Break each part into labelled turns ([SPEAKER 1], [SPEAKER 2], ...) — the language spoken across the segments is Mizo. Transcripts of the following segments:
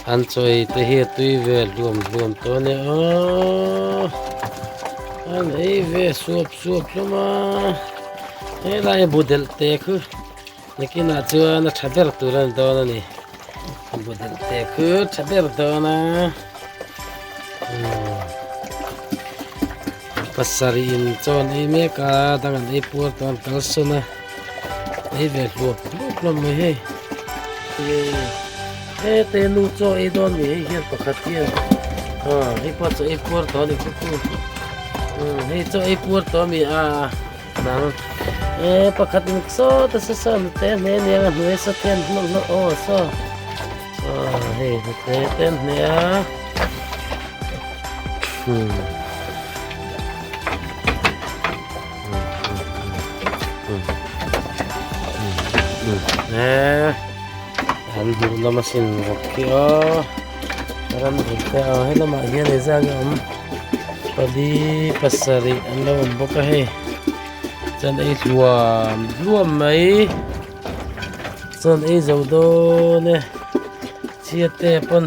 [SPEAKER 1] An chaw ei te hi a tui ve hluam hluam tawh a nia aw an ei ve suap suap hlawm a helai a bu delh te khu nakinah chuan a tha ber tur a ni dawn a ni a bu delh te khu tha ber dawn a umm pasarih in chaw an ei mek a dang an ei puar tawh an kalsawn a. Ei ve hluap hluap hlawm mai hei. Hete nu chaw ei dawn mi hei hian pakhat hian ah hei pawh chaw ei puar tawh a ni khup chu hei chaw ei puar tawh a mi a nang e pakhat in saw ta sa saw hnute hne nia a hnuai saw te an hlawk hlawk aw saw ah hei hnute te an hne a hmm. An hmuh lam a sin bawk khi aw ram hmuh te aw he lamah hian engzah nge awm pali pasarih an lo awm bawk a hei chuan ei hluam hluam mai chuan ei zo dawn e chhiat te pawn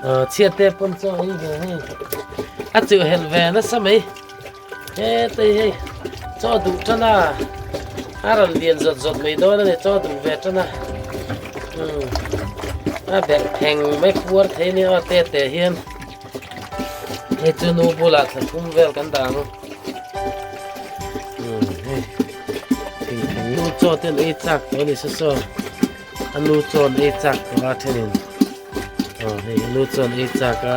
[SPEAKER 1] ah chhiat te pawn chaw ei ve hei a chilh helh ve nasa mai. Hetei hei chaw duh tan a a rawn lian zawt zawt mai dawn a ni chaw duh ve tan a umm a berh theng mai puar thei nia aw te te hian hei chu nu bulah thla thum vel kan dah ang umm hei thing theng nu chaw te an ei chak tawh a ni saw saw a nu chaw an ei chak tawh a thenin. Aw hei a nu chuan ei chak a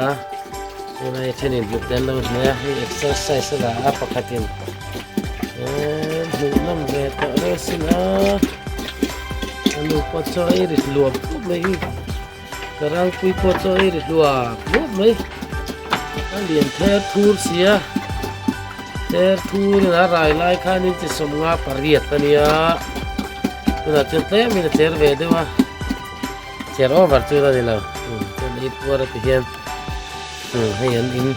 [SPEAKER 1] helai thenin hmuh te an lo hne a hei exercise a la a pakhatin eee hmuh nawm ve tawh reuh asin a a nu pawh chu a ei ri hluam hluam mai hi ka rangpui pawh chu a ei ri hluam hluam mai a lian ther thur si a ther thur in a rai lai khanin chi sawmnga pariat a nia tunah chuan tlemin a cher ve deuh a. Chair over chu la ni lo chuan ei puar a ti hian hei an in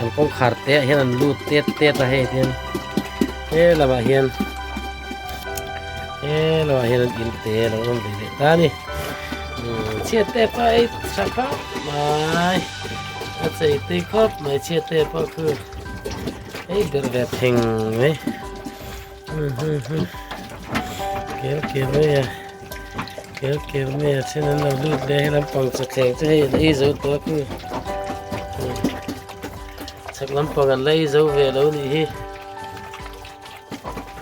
[SPEAKER 1] an kawngkhar te ah hian an lut tet tet a hei hian he lamah hian he lamah hian an in te a lo awm ve leh ta a ni chhiat te pawh ei tha khawp mai a chei tui khawp mai chhiat te pawh khu ei ber ve theng mai kel kel mai a. Kel kel mai a then an lo lut leh a he lampang chawthleng chu hei an ei zo tawh a khu chhak lampang an la ei zo ve lo nih hi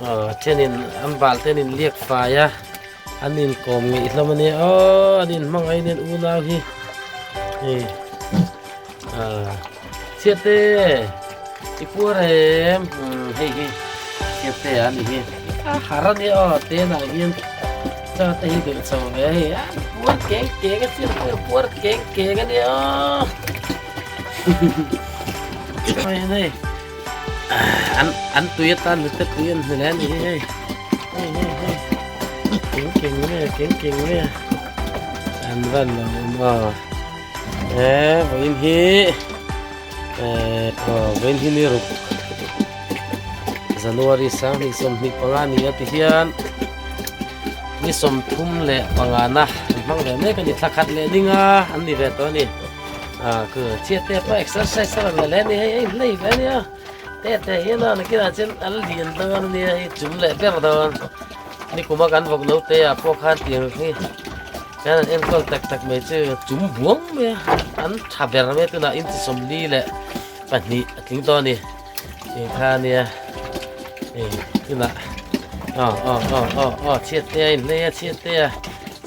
[SPEAKER 1] aw a thenin an bal ten in liak fai a an inkawm ngeih hlawm a nia aw an inhmangaih nen unau hi hei ah chhiate i puar em hei hi chhiate a ni hi a har a nia aw tenah hian Chaw te hi duh chho ve hei a puar keng keng a thil pawh puar keng keng a nia hei hei an an tui atan hnute tui an hmu leh a ni hi hei hei hei hei keng keng mai a keng keng mai a an van lo awm aw he vawiin hi eh aw vawiin hi ni ruk January 2025 ni a ti hian ni 35 leh pangana an hmang ve mek a ni thla khat leh ninga an ni ve tawh a ni ah ku chhiat te pawh exercise a rawn la leh a ni hei hei hlei ve a nia te te hian a nakinah chuan an lian dawn a nia hei chum leh ber dawn ni kuma kan vawk no te ah pawh khan tiang hi kan an enkawl tak tak mai chu chum buang mai a an tha ber mai tunah inchi 40 leh pahnih a tling tawh a ni. Eng kha a nia eng tunah aw aw aw aw aw chhiat te a inhlei a chhiat te a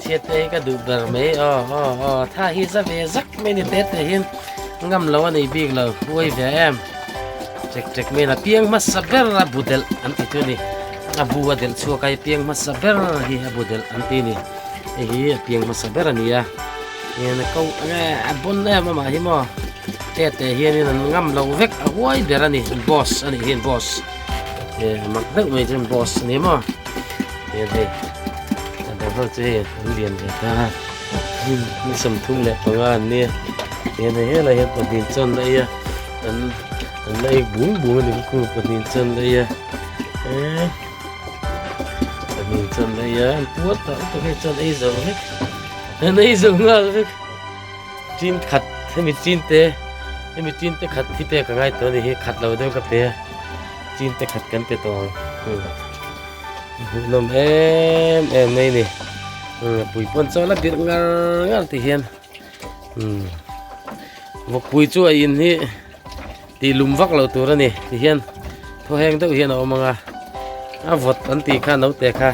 [SPEAKER 1] chhiat te hi ka duh ber mai aw aw aw tha hi za ve zak mai ni te te hian ngam lo a nei bik lo huai ve em ṭek ṭek mai in a piang hmasa ber a bu delh an ti chu a ni a bu a delh chhuak a piang hmasa ber hi a bu delh an ti a ni hei hi a piang hmasa ber a ni a. Hian a ko enge a bon em amah hi maw te te hianin an ngam lo vek a huai ber a ni boss a nih hian boss eh a mak deuh mai chuan boss a ni maw hian hei a dang ho chu hei an lian ve ta a ni 35 an nia hian hei helai hian pahnih chuan la ei a an an la ei bung bung a ni bawk a pahnih chuan la ei a eh pahnih chuan la ei a an puar tawh lutuk hei chuan ei zo vek. An ei zo nghal vek. Chin khat hemi chin te hemi chin te khat hi pek a ngai tawh a ni hi khat lo deuh ka pe a chin te khat kan pe tawh ang hmuhnawm em em mai a ni pui pawn chaw la birh ngar ngar ti hian vawkpui chu a in hi tih lum vak loh tur a ni ti hian thaw heng deuh hian a awm ang a a vawt an tih kha naute kha.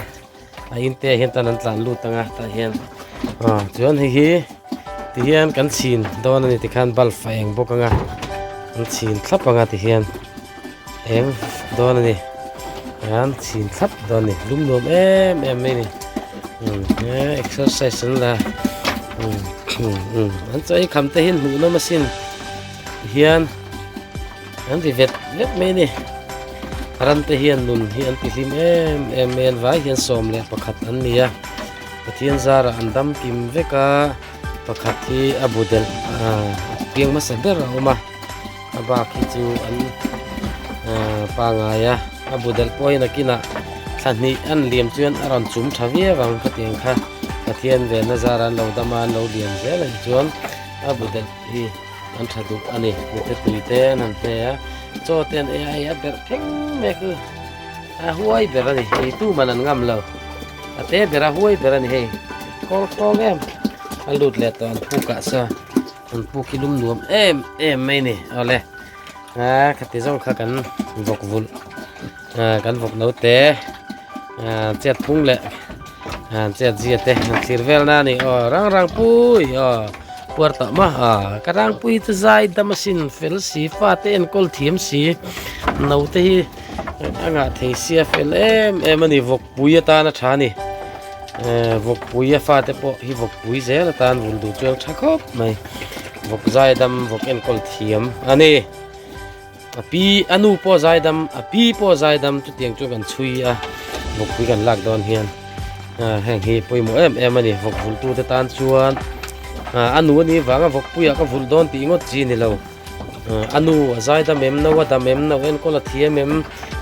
[SPEAKER 1] A in te ah hian tan an tlan lut ang a tah hian aw chuan hei hi ti hian kan chhin dawn a ni tikhan bulb a eng bawk ang a an chhin thlap ang a ti hian eng dawn a ni an chhin thlap dawn a ni lum nuam em em mai a ni umm he exercise an la umm umm an chaw ei kham te hi hmuh nawm asin ti hian. An ri vet vet mai a ni. Ram te hian nun hi an tihlim em em mai a, an vai hian 11 an ni a. Pathian zarah an dam kim vek a, pakhat hi a bu delh ah a piang hmasa ber a awm a, a bak hi chu an ah pangai a, a bu delh pawh hian a kinah thla hnih an liam chuan a rawn chum tha viau ang khatiang kha Pathian venna zarah an lo dam a, an lo liam zel a ni chuan a bu delh hi. An tha duh a ni. Mite tui te an han hne a, chaw te an ei a, hei a berh thleng mek hi a huai ber a ni. Ei tu man an ngam lo. A te ber a huai ber a ni hei. Kawr tawng em a lut leh tawh an puk ah saw an puk hi lum nuam em em mai a ni. Awle a khati zawng kha kan vawk vulh ah kan vawk no te ah chet phung leh ah chet zia te an thlir vel na a ni aw rang rang pui aw. Puar tah mah a, ka rangpui chu zai dam asin fel si fate enkawl thiam si naute hi a ngah thei sia fel em em a ni vawkpui atana tha a ni eh vawkpui a fate pawh hi vawkpui zel atan vul duh chuan tha khawp mai vawk zai dam vawk enkawl thiam a ni a pi a nu pawh zai dam a pi pawh zai dam chutiang chu kan chhui a vawkpui kan lak dawn hian ah heng hi pawimawh em em a ni vawk vulh tu te tan chuan ah a nu a nih vanga vawkpuiah ka vulh dawn tih ngawt chi a ni lo ah a nu a zai dam em no a dam em no enkawl a thiam em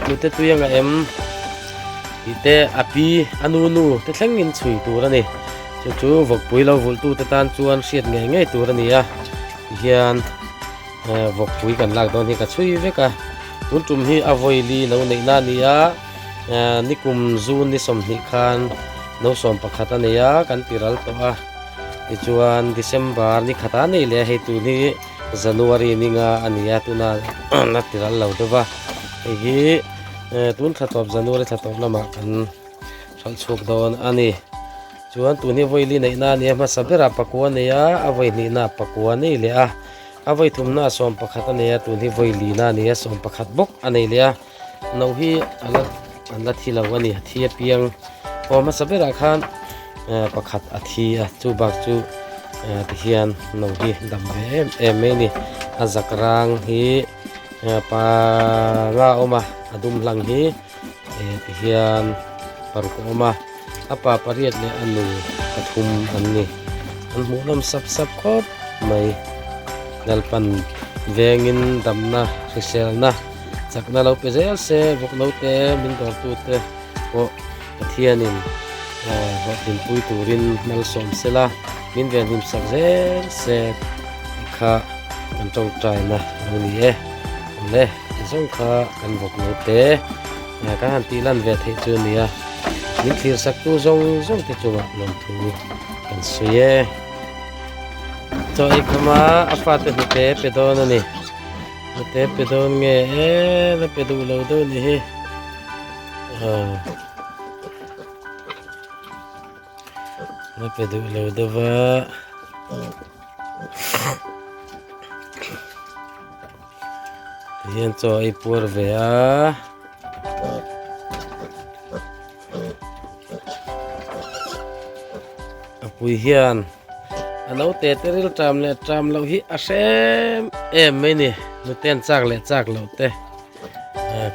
[SPEAKER 1] nute tui a ngah em tih te a pi a nu nu te thleng in chhui tur a ni chu chu vawkpui lo vulh tu te tan chuan hriat ngei ngei tur a ni a tihian. Vawkpui kan lak dawn hi ka chhui vek a, tun tum hi a vawili lo neihna a ni a, nikum June ni 20 khan no 11 a nei a, kan ti ral tawh a, tichuan December ni khat a nei leh a, hei tun hi January ni nga a ni a, tuna la ti ral lo deuh va, hei hi tun thla tawp January thla tawp lamah kan hralh chhuak dawn a ni. Chuan tun hi vawili neihna a ni a, hmasa berah pakua a nei a, a vawi hnihna pakua a nei leh a, a vawi thumna 11 a nei a, tun hi vawi lina a ni a, 11 bawk a nei leh a, no hi a la an la thi lo a ni, a thi apiang aw hmasa berah khan pakhat a thi a, chu bak chu tihian no hi dam ve em em mai a ni, a zak rang hi panga a awm a, a dum hlang hi. Eh tihian paruk a awm a a pa pariat leh a nu pathum an ni an hmuh nawm sap sap khawp mai lalpan vengin damna hriselna chakna lo pe zel se vawk naute min dawrtute pawh Pathianin eh hlawhtlinpui turin malsawm sela min venhim sak zel se tih kha kan tawngtaina lo ni e awle. Zawng kha kan vawk lo te kan han tih lan ve theih chu a nia min thlir sak tu zawng zawng te chungah lawmthu kan sawi e chaw ei kham a a fate hnute pe dawn a ni hnute pe dawn nge e la pe duh lo deuh ni hi ah la pe duh lo deuh va. Tihian chaw a ei puar ve a. A pui hian a naute te ril ṭam leh ṭam loh hi a hrem em mai ni. Nute an chak leh chak loh te.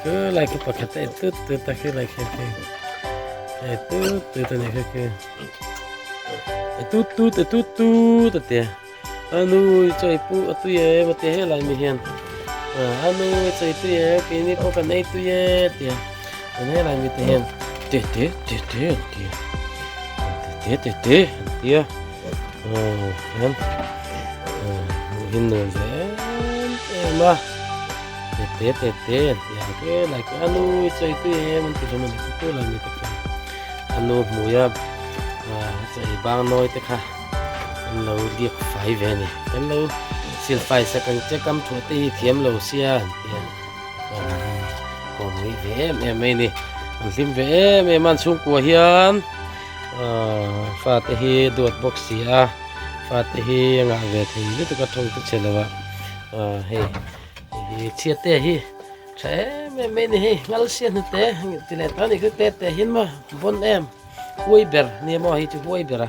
[SPEAKER 1] Khi lai khi pakhat a ei tut tut a khi lai khi khi. Ei tut tut a ni khi khi. Ei tut tut ei tut tut a tia. A nu i chaw i pu a tui em a ti helai mi hian a nu i chaw i tui em keini pawh kan ei tui e tia kan helai mi te hian te te te te an ti a te te te te an ti a aw hian. hi nuam ve em em a tete tete an ti ang ke lai ke a nu i chawi tui em an ti hlawm a ni chu chu lai mi te chuan a nu hmui a chawi bang nawi te kha an lo liak fai ve a ni kan lo sil fai sak ang che kam thuah te hi thiam lo sia an ti a kawm ngeih ve em em mai a ni an hlim ve em em a an chhungkua hian ahh fate hi duat bawk si a fate hi a ngah ve thei lutuk a thawng te chhe lo a ahh hei hei hi chhiat te hi tha em em mai a ni hei ngal sia hnute ti leh ta ni te te hian maw vawn em huai ber nia maw hei chu huai ber a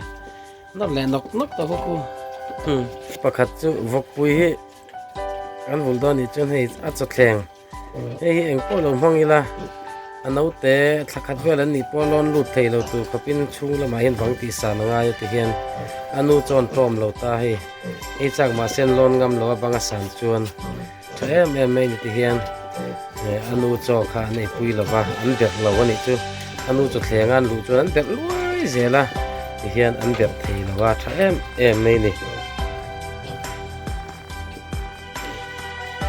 [SPEAKER 1] nawr leh nawk nawk tawh bawk u pakhat chu vawkpui hi Kan vul dawn nih chuan hei a chawthleng hei hi eng pawh lo hmang ila a naute thla khat vel an nih pawh lawn lut thei lo tur khawpin chhung lamah hian bang tih san a ngai a ti hian a nu chuan tlawm lo ta hei hei chak mahse an lawn ngam lo a bang a san chuan tha em em mai ni ti hian eh a nu chaw kha an eipui lo va an berh lo a nih chu a nu chawthleng a an luh chuan an berh luai zel a ti hian an berh thei lo a tha em em mai ni.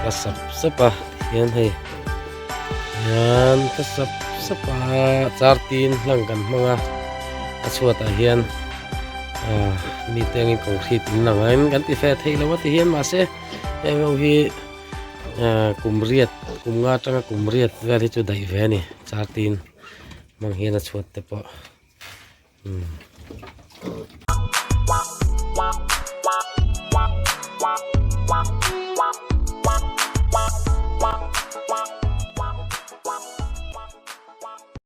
[SPEAKER 1] Ka sap sap a tihian hei hian ka sap sap a char tin hlang kan hmang a a chhuatah hian ah mite angin concrete in lang a kan ti fe theih lo a ti hian mahse heng ho hi ah kum riat kum nga atanga kum riat vel hi chu daih ve a ni char tin hmang hian a chhuat te pawh.